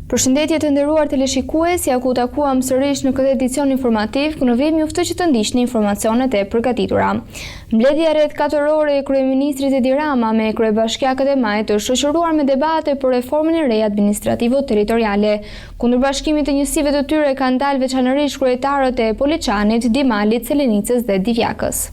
Përshëndetje të nderuar teleshikues, ja ku u takuam sërish në këtë edicion informativ, ku në vijim ju ftoj që të ndiqni informacionet e përgatitura. Mbledhja rreth 4 orë e kryeministrit Edi Rama me kryebashkiakët e majtë është shoqëruar me debate për reformën e re administrativo-territoriale. Kundër bashkimit të njësive të tyre kanë dalë veçanërisht kryetarët e Poliçanit, Dimalit, Selenicës dhe Divjakës.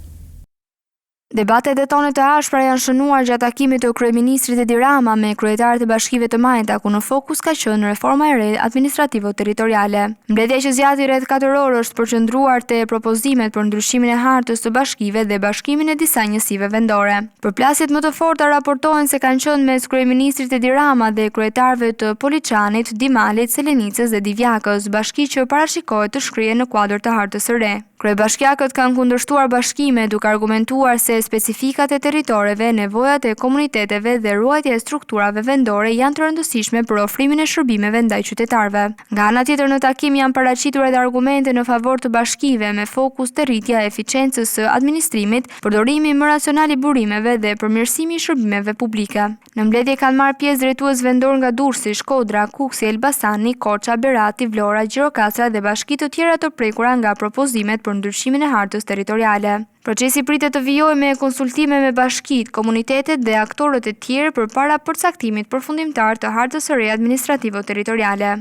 Debate dhe tone të ashpra janë shënuar gjatë takimit të kryeministrit Edi Rama me kryetarët e bashkive të majta, ku në fokus ka qenë reforma e re administrativo-territoriale. Mbledhja që zgjati rreth 4 orë është përqendruar te propozimet për ndryshimin e hartës së bashkive dhe bashkimin e disa njësive vendore. Përplasjet më të forta raportohen se kanë qenë mes kryeministrit Edi Rama dhe kryetarëve të Poliçanit, Dimalit, Selenicës dhe Divjakës, bashki që parashikohet të shkrihen në kuadër të hartës së re. Kryebashkiakët kanë kundërshtuar bashkimet, duke argumentuar se specifikat e territoreve, nevojat e komuniteteve dhe ruajtja e strukturave vendore janë të rëndësishme për ofrimin e shërbimeve ndaj qytetarëve. Nga ana tjetër në takim janë paraqitur edhe argumente në favor të bashkive, me fokus te rritja e efiçencës së administrimit, përdorimi më racional i burimeve dhe përmirësimi i shërbimeve publike. Në mbledhje kanë marrë pjesë drejtues vendorë nga Durrësi, Shkodra, Kukësi, Elbasani, Korça, Berati, Vlora, Gjirokastra dhe bashki të tjera të prekura nga propozimet për ndryshimin e hartës territoriale. Procesi pritet të vijojë me konsultime me bashkitë, komunitetet dhe aktorët e tjerë përpara përcaktimit përfundimtar të hartës së re administrativo-territoriale.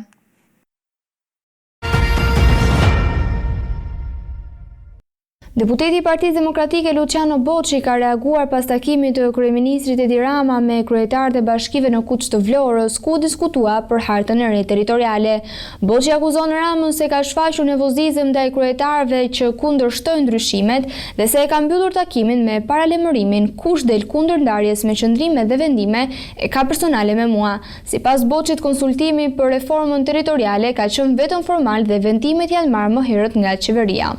Deputeti i Partisë Demokratike Luçiano Boçi ka reaguar pas takimit të kryeministrit Edi Rama me kryetarët e bashkive në Kuç të Vlorës, ku u diskutua për hartën e re territoriale. Boçi akuzon Ramën se ka shfaqur nervozizëm ndaj kryetarëve që kundërshtojnë ndryshimet dhe se e ka mbyllur takimin me paralajmërimin kush del kundër ndarjes me qëndrime dhe vendime e ka personale me mua. Sipas Boçit konsultimi për reformën territoriale ka qenë vetëm formal dhe vendimet janë marrë më herët nga qeveria.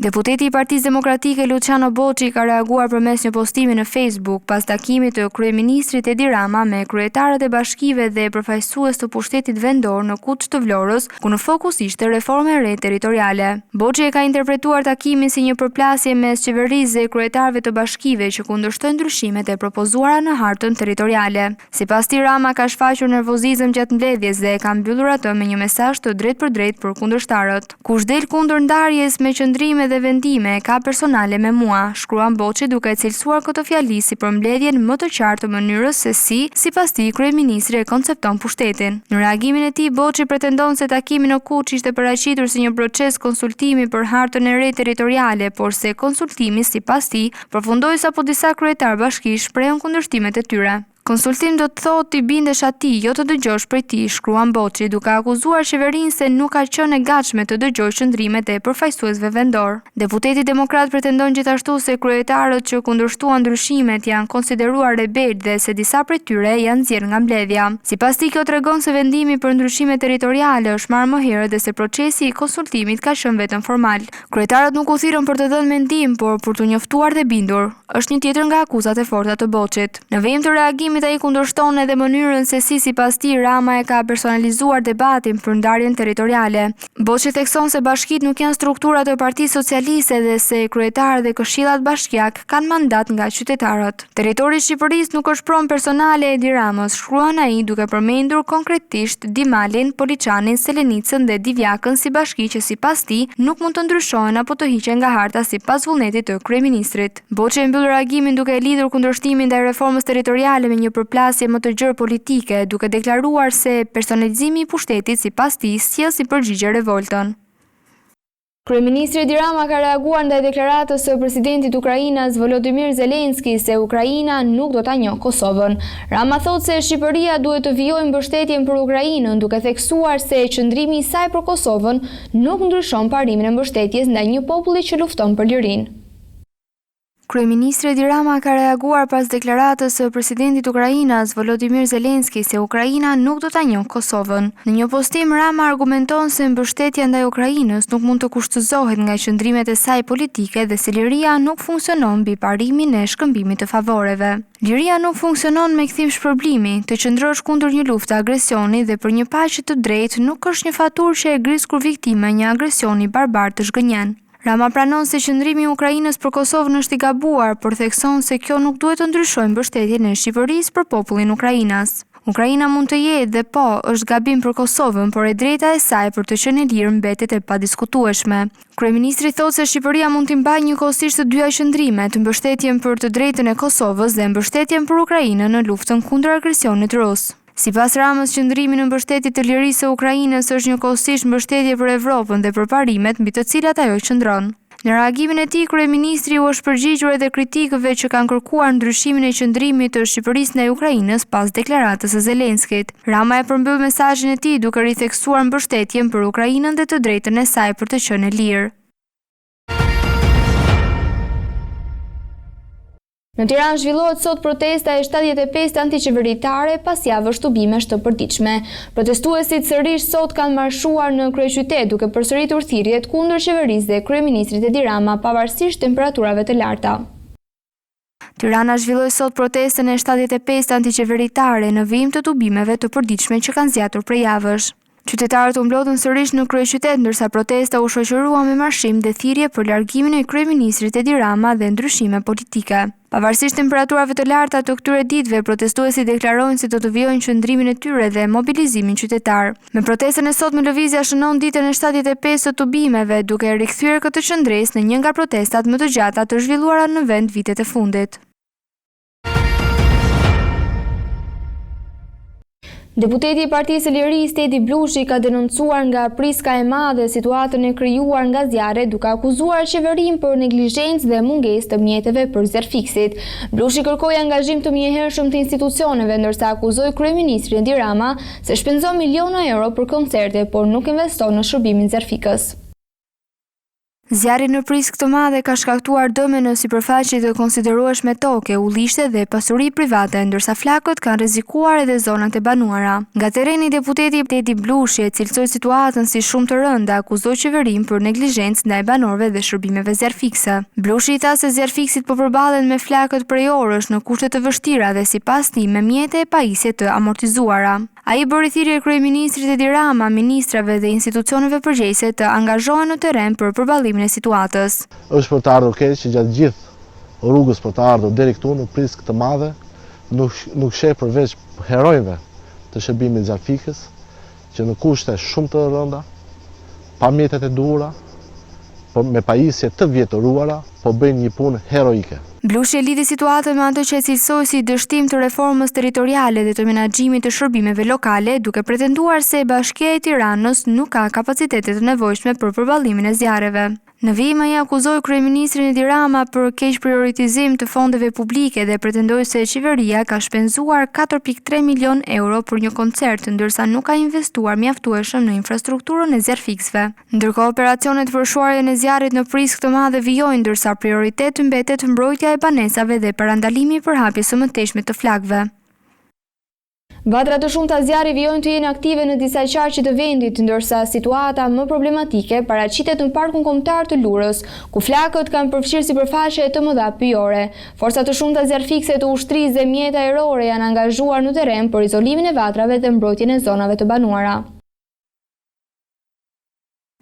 Deputeti i Partisë Demokratike Luçiano Boçi ka reaguar përmes një postimi në Facebook pas takimit të kryeministrit Edi Rama me kryetarët e bashkive dhe përfaqësues të pushtetit vendor në Kuç të Vlorës, ku në fokus ishte reforma e re territoriale. Boçi e ka interpretuar takimin si një përplasje mes qeverisë dhe kryetarëve të bashkive që kundërshtojnë ndryshimet e propozuara në hartën territoriale. Sipas tij, Rama ka shfaqur nervozizëm gjatë mbledhjes dhe e ka mbyllur atë me një mesazh të drejtpërdrejtë për kundërshtarët. Kush del kundër ndarjes me qëndrime dhe vendime e ka personale me mua, shkruan Boçi duke e cilësuar këtë fjali si përmbledhjen më të qartë të mënyrës se si, sipas tij, kryeministri e koncepton pushtetin. Në reagimin e tij, Boçi pretendon se takimi në Kuç ishte paraqitur si një proces konsultimi për hartën e re territoriale, por se konsultimi, sipas tij, përfundoi sapo disa kryetarë bashkish shprehën kundërshtimet e tyre. Konsultim do të thotë t'i bindesh atij, jo të dëgjosh prej tij, shkruan Boçi, duke akuzuar qeverinë se nuk ka qenë e gatshme të dëgjojë qëndrimet e përfaqësuesve vendorë. Deputeti demokrat pretendon gjithashtu se kryetarët që kundërshtuan ndryshimet janë konsideruar rebelë dhe se disa prej tyre janë nxjerrë nga mbledhja. Sipas tij, kjo tregon se vendimi për ndryshime territoriale është marrë më herët dhe se procesi i konsultimit ka qenë vetëm formal. Kryetarët nuk u thirrën për të dhënë mendim, por për t'u njoftuar dhe bindur. Është një tjetër nga akuzat e forta të Boçit. Në vijim të reagimit ai kundërshton edhe mënyrën se si sipas tij Rama e ka personalizuar debatin për ndarjen territoriale. Boçi thekson se bashkitë nuk janë struktura të Partisë Socialiste dhe se kryetarët dhe këshillat bashkiakë kanë mandat nga qytetarët. Territori i Shqipërisë nuk është pronë personale e Edi Ramës, shkruan ai duke përmendur konkretisht Dimalin, Poliçanin, Selenicën dhe Divjakën si bashki që sipas tij nuk mund të ndryshohen apo të hiqen nga harta sipas vullnetit të kryeministrit. Boçi e mbyll reagimin duke e lidhur kundërshtimin ndaj reformës territoriale me një përplasje më të gjerë politike, duke deklaruar se personalizimi i pushtetit sipas tij sjell si përgjigje revoltën. Kryeministri Edi Rama ka reaguar ndaj deklaratës së presidentit ukrainas Volodymyr Zelensky se Ukraina nuk do ta njohë Kosovën. Rama thotë se Shqipëria duhet të vijojë mbështetjen për Ukrainën, duke theksuar se qëndrimi i saj për Kosovën nuk ndryshon parimin e mbështetjes ndaj një populli që lufton për lirinë. Kryeministri Edi Rama ka reaguar pas deklaratës së presidentit ukrainas Volodymyr Zelensky se Ukraina nuk do ta njohë Kosovën. Në një postim, Rama argumenton se mbështetja ndaj Ukrainës nuk mund të kushtëzohet nga qëndrimet e saj politike dhe se liria nuk funksionon mbi parimin e shkëmbimit të favoreve. Liria nuk funksionon me kthim shpërblimi, të qëndrosh kundër një lufte agresioni dhe për një paqe të drejtë nuk është një faturë që e gris kur viktima e një agresioni barbar të zhgënjen. Rama pranon se qëndrimi i Ukrainës për Kosovën është i gabuar, por thekson se kjo nuk duhet të ndryshojë mbështetjen e Shqipërisë për popullin ukrainas. Ukraina mund të jetë dhe po, është gabim për Kosovën, por e drejta e saj për të qenë e lirë mbetet e padiskutueshme. Kryeministri thotë se Shqipëria mund t'i mbajë njëkohësisht të dyja qëndrimet, mbështetjen për të drejtën e Kosovës dhe mbështetjen për Ukrainën në luftën kundër agresionit rus. Sipas Ramës, qëndrimi në mbështetje të lirisë së Ukrainës është njëkohësisht mbështetje për Evropën dhe për parimet mbi të cilat ajo qëndron. Në reagimin e tij, kryeministri u është përgjigjur edhe kritikëve që kanë kërkuar ndryshimin e qëndrimit të Shqipërisë ndaj Ukrainës pas deklaratës së Zelenskit. Rama e përmbyll mesazhin e tij duke ritheksuar mbështetjen për Ukrainën dhe të drejtën e saj për të qenë e lirë. Në Tiranë zhvillohet sot protesta e 75 antiqeveritare pas javësh tubimesh të përditshme. Protestuesit sërish sot kanë marshuar në kryeqytet duke përsëritur thirrjet kundër qeverisë dhe kryeministrit Edi Rama pavarësisht temperaturave të larta. Tirana zhvilloi sot protestën e 75 antiqeveritare në vijim të tubimeve të përditshme që kanë zgjatur prej javësh. Qytetarët u mblodhën sërish në kryeqytet, ndërsa protesta u shoqërua me marshim dhe thirrje për largimin e kryeministrit Edi Rama dhe ndryshime politike. Pavarësisht temperaturave të larta të këtyre ditëve, protestuesit deklarojnë se do të vijojnë qëndrimin e tyre dhe mobilizimin qytetar. Me protestën e sotme lëvizja shënon ditën e 75 të tubimeve, duke e rikthyer këtë qëndresë në një nga protestat më të gjata të zhvilluara në vend vitet e fundit. Deputeti i Partisë së Lirisë, Tedi Blushi, ka denoncuar nga Priska e Madhe situatën e krijuar nga zjarret, duke akuzuar qeverinë për neglizhencë dhe mungesë të mjeteve për zjarrfikësit. Blushi kërkoi angazhim të menjëhershëm të institucioneve, ndërsa akuzoi kryeministrin Edi Rama se shpenzon miliona euro për koncerte, por nuk investon në shërbimin zjarrfikës. Zjarri në Priskë të Madhe ka shkaktuar dëme në sipërfaqe të konsiderueshme toke, ullishte dhe pasuri private, ndërsa flakët kanë rrezikuar edhe zonat e banuara. Nga terreni deputeti Tedi Blushi e cilësoi situatën si shumë të rëndë dhe akuzoi qeverinë për neglizhencë ndaj banorëve dhe shërbimeve zjarrfikëse. Blushi tha se zjarrfikësit po përballen me flakët prej orësh në kushte të vështira dhe sipas tij me mjete e pajisje të amortizuara. Ai i bëri thirrje kryeministrit Edi Rama, ministrave dhe institucioneve përgjegjëse të angazhohen në terren për përballimin e situatës. Është për të ardhur keq që gjatë gjithë rrugës për të ardhur deri këtu në Priskë të Madhe nuk nuk sheh përveç heronjve të shërbimit zjarrfikës që në kushte shumë të rënda, pa mjetet e duhura, por me pajisje të vjetëruara, po bëjnë një punë heroike. Blushi e lidhi situatën me atë që e cilësoi si dështim të reformës territoriale dhe të menaxhimit të shërbimeve lokale, duke pretenduar se Bashkia e Tiranës nuk ka kapacitete të nevojshme për përballimin e zjarreve. Në vijim ai akuzoi kryeministrin Edi Rama për keqprioritizim të fondeve publike dhe pretendoi se qeveria ka shpenzuar 4.3 milionë euro për një koncert, ndërsa nuk ka investuar mjaftueshëm në infrastrukturën e zjarrfikësve. Ndërkohë operacionet për shuarjen e zjarrit në Priskë të Madhe vijojnë, ndërsa prioritet mbetet mbrojtja e banesave dhe parandalimi i përhapjes së mëtejshme të flakëve. Vatra të shumta zjarri vijojnë të jenë aktive në disa qarqe të vendit, ndërsa situata më problematike paraqitet në Parkun Kombëtar të Lurës, ku flakët kanë përfshirë sipërfaqe të mëdha pyjore. Forca të shumta zjarrfikëse të ushtrisë dhe mjete ajrore janë angazhuar në terren për izolimin e vatrave dhe mbrojtjen e zonave të banuara.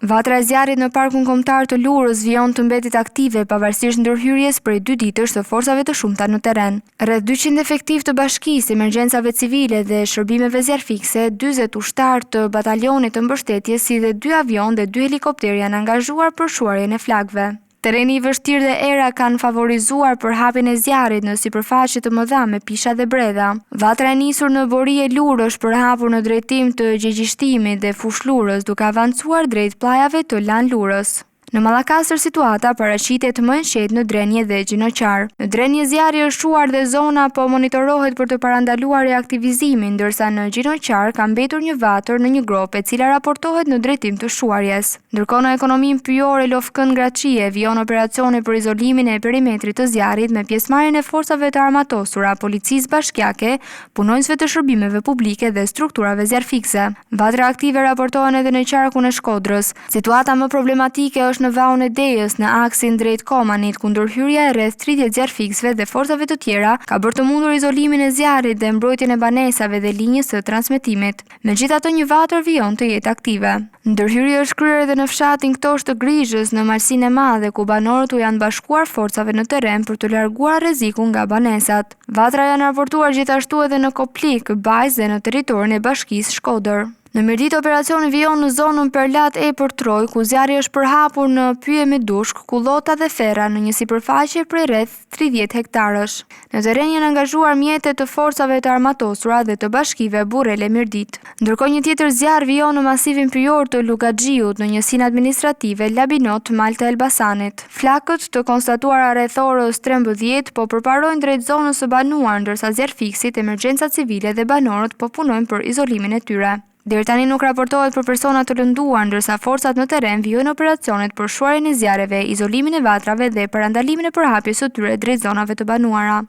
Vatra e zjarrit në Parkun Kombëtar të Lurës vijon të mbetet aktive pavarësisht ndërhyrjes prej dy ditësh të forcave të shumta në terren. Rreth 200 efektivë të bashkisë, emergjencave civile dhe shërbimeve zjarrfikëse, 40 ushtarë të batalionit të mbështetjes si dhe dy avionë dhe dy helikopterë janë angazhuar për shuarjen e flakëve. Terreni i vështirë dhe era kanë favorizuar përhapjen e zjarrit në sipërfaqe të mëdha me pisha dhe bredha. Vatra e nisur në Bori e Lurë është përhapur në drejtim të Gjegjishtimit dhe Fushë-Lurës, duke avancuar drejt pllajave të Lanë-Lurës. Në Mallakastër situata paraqitet më e qetë në Drenje dhe Gjinoqar. Në Drenje zjarri është shuar dhe zona po monitorohet për të parandaluar riaktivizimin, ndërsa në Gjinoqar ka mbetur një vatër në një gropë e cila raportohet në drejtim të shuarjes. Ndërkohë në ekonominë pyjore Lofkën Graçie vijon operacioni për izolimin e perimetrit të zjarrit me pjesëmarrjen e forcave të armatosura, policisë bashkiake, punonjësve të shërbimeve publike dhe strukturave zjarrfikëse. Vatra aktive raportohen edhe në qarkun e Shkodrës. Situata më problematike është në. është në Vaun e Dejës, në aksin drejt Komanit, ku ndërhyrja e rreth 30 zjarrfikësve dhe forcave të tjera ka bërë të mundur izolimin e zjarrit dhe mbrojtjen e banesave dhe linjës së transmetimit. Megjithatë një vatër vijon të jetë aktive. Ndërhyrje është kryer edhe në fshatin Ktosh të Grizhës, në Malësinë e Madhe, ku banorët u janë bashkuar forcave në terren për të larguar rrezikun nga banesat. Vatra janë raportuar gjithashtu edhe në Koplik, Bajzë dhe në territorin e Bashkisë Shkodër. Në Mirditë operacioni vijon në zonën Perlat Epër Trojë, ku zjarri është përhapur në pyje me dushk, kullota dhe ferra në një sipërfaqe prej rreth 30 hektarësh. Në terren janë angazhuar mjete të forcave të armatosura dhe të bashkive Burrel e Mirditë. Ndërkohë një tjetër zjarr vijon në masivin pyjor të Lugaxhiut, në njësinë administrative Labinot, Mal të Elbasanit. Flakët, të konstatuara rreth orës 13, po përparojnë drejt zonës së banuar, ndërsa zjarrfikësit, emergjencat civile dhe banorët po punojnë për izolimin e tyre. Deri tani nuk raportohet për persona të lënduar, ndërsa forcat në terren vijojnë operacionet për shuarjen e zjarreve, izolimin e vatrave dhe parandalimin e përhapjes së tyre drejt zonave të banuara.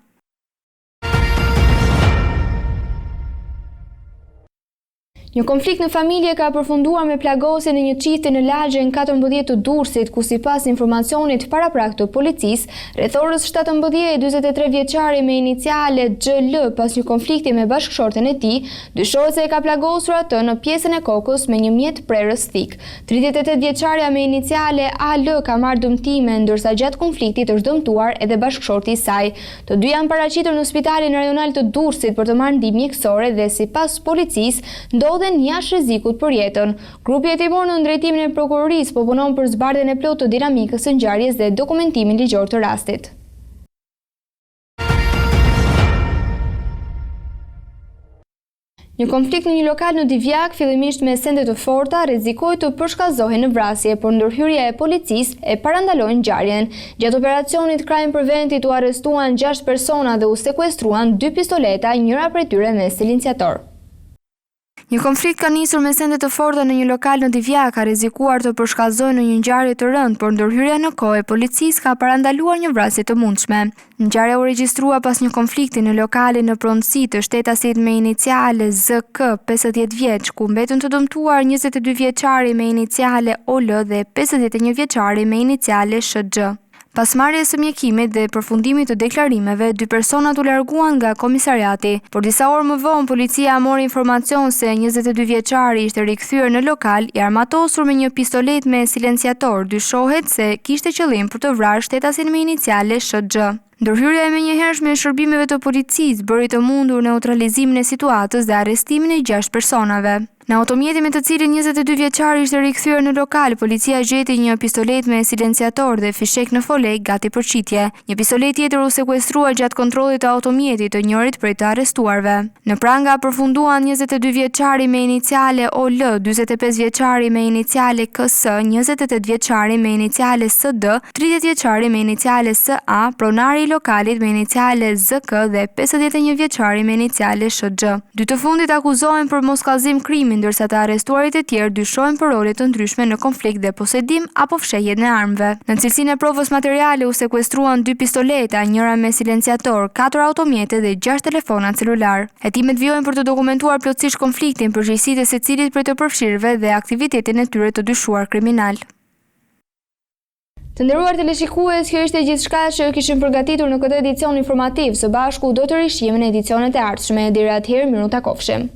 Një konflikt në familje ka përfunduar me plagosjen e një çifti në lagjen 14 të Durrësit, ku sipas informacionit paraprak të policisë, rreth orës 17:43 vjeçari me iniciale GL pas një konflikti me bashkëshorten e tij, dyshohet se e ka plagosur atë në pjesën e kokës me një mjet prerës thikë. 38 vjeçarja me iniciale AL ka marrë dëmtime, ndërsa gjatë konfliktit është dëmtuar edhe bashkëshorti i saj. Të dy janë paraqitur në Spitalin Rajonal të Durrësit për të marrë ndihmë mjekësore dhe sipas policisë, ndodhen jashtë rrezikut për jetën. Grupi hetimor nën drejtimin e prokurorisë po punon për zbardhjen e plotë të dinamikës së ngjarjes dhe dokumentimin ligjor të rastit. Një konflikt në një lokal në Divjakë, fillimisht me sende të forta, rrezikoi të përshkallëzohej në vrasje, por ndërhyrja e policisë e parandaloi ngjarjen. Gjatë operacionit Crime Preventit u arrestuan 6 persona dhe u sekuestruan dy pistoleta, njëra prej tyre me silenciator. Një konflikt ka nisur me sende të forta në një lokal në Divjakë, ka rrezikuar të përshkallëzohej në një ngjarje të rëndë, por ndërhyrja në kohë e policisë ka parandaluar një vrasje të mundshme. Ngjarja u regjistrua pas një konflikti në lokalin në pronësi të shtetasit me iniciale ZK, 50 vjeç, ku mbetën të dëmtuar 22 vjeçari me iniciale OL dhe 51 vjeçari me iniciale SHG. Pas marrjes së mjekimit dhe përfundimit të deklarimeve, dy personat u larguan nga komisariati, por disa orë më vonë policia mori informacion se 22 vjeçari ishte rikthyer në lokal i armatosur me një pistoletë me silenciator, dyshohet se kishte qëllim për të vrarë shtetasin me iniciale SHG. Ndërhyrja e menjëhershme e shërbimeve të policisë bëri të mundur neutralizimin e situatës dhe arrestimin e 6 personave. Në automjetin me të cilin 22 vjeçari ishte rikthyer në lokal, policia gjeti një pistoletë me silenciator dhe fishek në fole gati për qitje. Një pistoletë tjetër u sekuestrua gjatë kontrollit të automjetit të njërit prej të arrestuarve. Në pranga përfunduan 22 vjeçari me iniciale OL, 45 vjeçari me iniciale KS, 28 vjeçari me iniciale SD, 30 vjeçari me iniciale SA, pronari i lokalit me iniciale ZK dhe 51 vjeçari me iniciale SHG. Dy të fundit akuzohen për moskallëzim krimi, ndërsa të arrestuarit e tjerë dyshohen për role të ndryshme në konflikt dhe posedim apo fshehjen e armëve. Në cilësinë e provës materiale u sekuestruan dy pistoleta, njëra me silenciator, katër automjete dhe gjashtë telefona celularë. Hetimet vijojnë për të dokumentuar plotësisht konfliktin, përgjegjësitë e secilit prej të përfshirëve dhe aktivitetin e tyre të dyshuar kriminal. Të nderuar teleshikues, kjo ishte gjithçka që kishim përgatitur në këtë edicion informativ. Së bashku do të rishihemi në edicionet e ardhshme. Deri atëherë, mirutakofshim.